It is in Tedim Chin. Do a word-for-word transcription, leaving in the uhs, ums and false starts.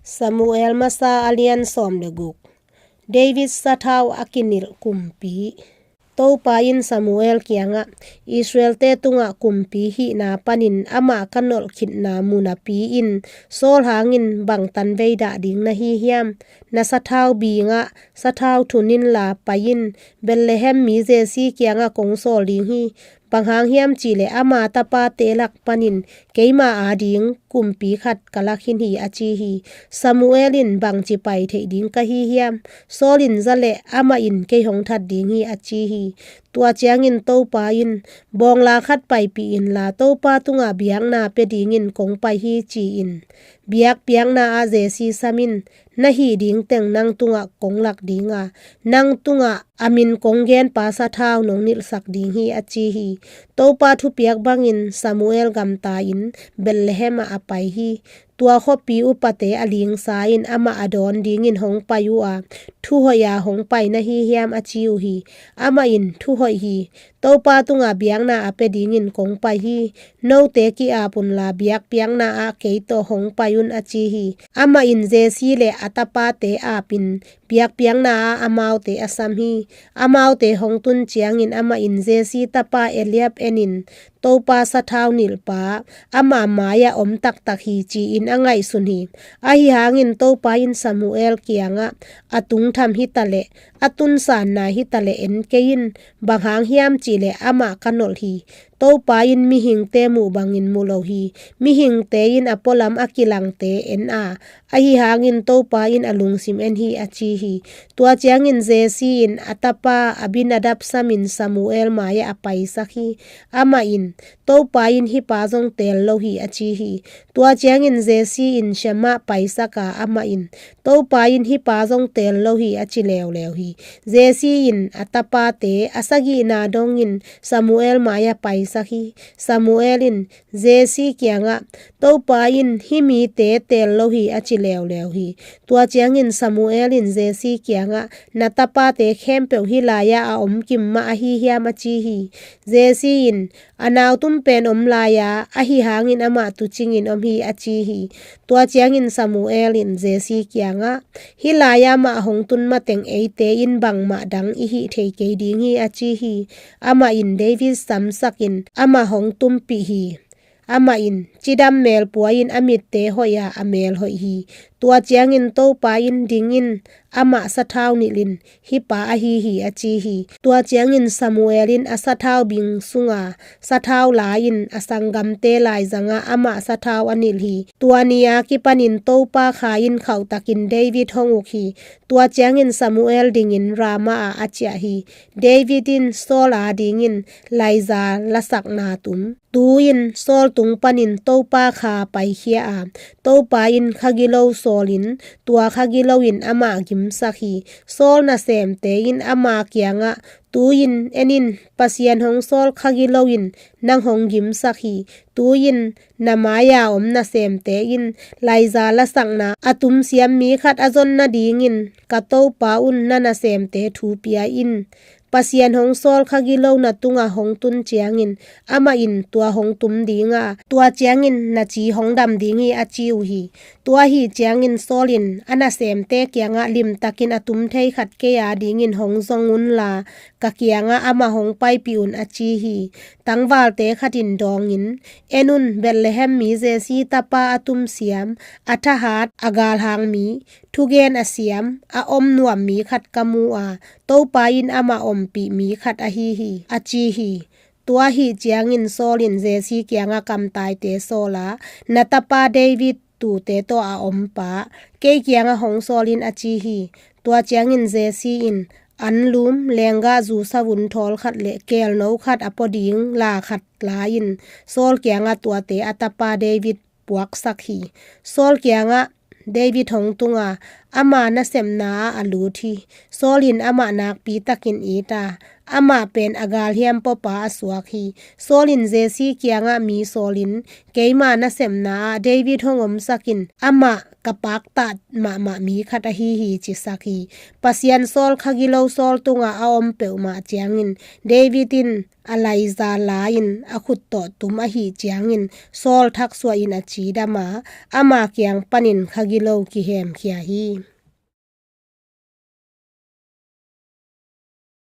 Samuel masa a lian sawm le guk. David sathau a kinilh kumpi. Topa in Samuel kiangah, Israelte tungah kumpi hihna panin amah ka nolh khitna munapi in Saul hangin bang tanvei dah ding na hi hiam? Na sathau bingah sathau thun inla pai in, Bethlehem mi Jesse kiangah kong sawl ding hi. Bang hang hiam cihleh ama tapate lak panin keima ading kumpi khat ka lak khin hi, a ci hi. Samuel in, Bangci pai theih ding ka hi hiam? Saul in za leh amah in kei hong that ding hi, a ci hi. Tua ciangin Topa in, Bawngla khat paipih inla Topa tungah biakna pia dingin kong pai hi, ci-in biakpiakna ah Jesse sam in. Na hih ding teng nang tungah kong lak ding a, nang tungah a min kong genpa sathau nong nilhsak ding hi, a ci hi. Topa thupiak bangin Samuel gamta-in Bethlehem ah a pai hi. Tua khuapi upate a lingsa in amah a dawn dingin hong pai uh a, Thu hoih a hong pai na hi hiam? a ci uh hi. Amah in, Thu hoih hi. Topa tungah biakna a pia dingin kong pai hi. Note ki-ap unla biakpiakna ah kei tawh hong pai un, a ci hi. Amah in Jesse le a tapate apin biakpiakna ah amaute a sam hi. Amaute hong tun ciangin amah in Jesse tapa Eliab enin, Topa sathau nilhpa ama mai-ah om taktak hi, ci-in a ngaihsun hi. Ahi hangin Topa in Samuel kiangah, A tungtham hitaleh, a tunsanna hitaleh en kei in. Bang hang hiam cihleh amah ka nolh hi. Topa in mihingte muh bangin mu lo hi. Mihingte in a pualam a kilangte en a, ahi hangin Topa in a lungsim en hi, a ci hi. Tua ciangin Jesse in a tapa Abinadab samin Samuel mai-ah a paisak hi. Amah in, Topa in hih pa zong teel lo hi, a ci hi. Tua ciangin Jesse in Shammah paisak a, amah in, Topa in hih pa zong teel lo hi, a ci leuleu hi. Jesse in a tapate a sagihna dongin Samuel mai-ah paisak hi. Samuel in Jesse kiangah, Topa in hih mite teel lo hi, a ci leuleu hi. Tua ciangin Samuel in Jesse kiangah, Na tapate khempeuh hih lai-ah a om kim mah ahi hiam? a ci hi. Jesse in, A nautum pen om lai-a, ahi hangin amah tuucingin om hi, a ci hi. Tua ciangin Samuel in Jesse kiangah, Hih lai-ah mah hong tun mateng eite in bangmah dang i hih thei kei ding hi, a ci hi. Amah in David samsakin amah hong tumpih hi. Amah in, Cidam melpua in a mitte hoih a, a mel hoih hi. Tua ciangin Topa in, Ding in, amah sathau nilh in, hih pa ahi hi, a ci hi. Tua ciangin Samuel in a sathau bing sunga sathau la-in a sanggamte laizangah amah sathau a nilh hi. Tua ni-a kipanin Topa Kha in khauhtakin David hong uk hi. Tua ciangin Samuel dingin Ramah ah a ciah hi. David in Saul adingin laiza lasakna tum. Tu-in Saul tung panin Topa Kha paikhia a, Topa in kha gilo sawlin, tua kha gilo in amah gimsak hi. Saul nasemte in ama kiangah, Tu-in en in, Pasian hong sawl kha gilo in nang hong gimsak hi. Tu-in na mai-a om nasemte in laiza lasakna a tumsiam mi khat a zon nadingin ka topa un na nasemte thu pia in. Pasian hong sawl kha gilo na tungah hong tun ciangin amah in tua hong tum ding a, tua ciangin na ci hong dam ding hi, a ci uh hi. Tua ahi ciangin Saul in a nasemte kiangah, Limtakin a tum thei khat kei adingin hong zong unla, ka kiangah amah hong paipih un, a ci hi. Tangvalte khat in dawngin, En un, Bethlehem mi Jesse tapa a tumsiam, a thahat, a galhang mi, thugen a siam, a om nuam mi khat ka mu a, Topa in amah ompih mi khat ahi hi, a ci hi. Tua ahi ciangin Saul in Jesse kiangah kamtaite sawl a, Na tapa David tuute tawh a ompa kei kiangah hong sawl in, a ci hi. Tua ciangin Jesse in anlum, lenggahzu savun thawl khat le keelno khat a pua ding la khat la-in Saul kiangah tuate a tapa David puaksak hi. Saul kiangah David hong tung a, ama nasepna ah a lut hi. Saul in amah nakpi takin it a, amah pen a galhiam pawpa a suak hi. Saul in Jesse kiangah mi sawlin, "Keima nasepna ah David hong omsak in, amah ka paktat mahmah mi khat ahi hi," cisak hi. Pasian Saul kha gilo Saul tungah a om peuhmah ciangin, David in a laiza la-in a khut tawh tum ahih ciangin Saul thaksuah in a cidam a, ama kiang panin kha gilo kihemkhia hi.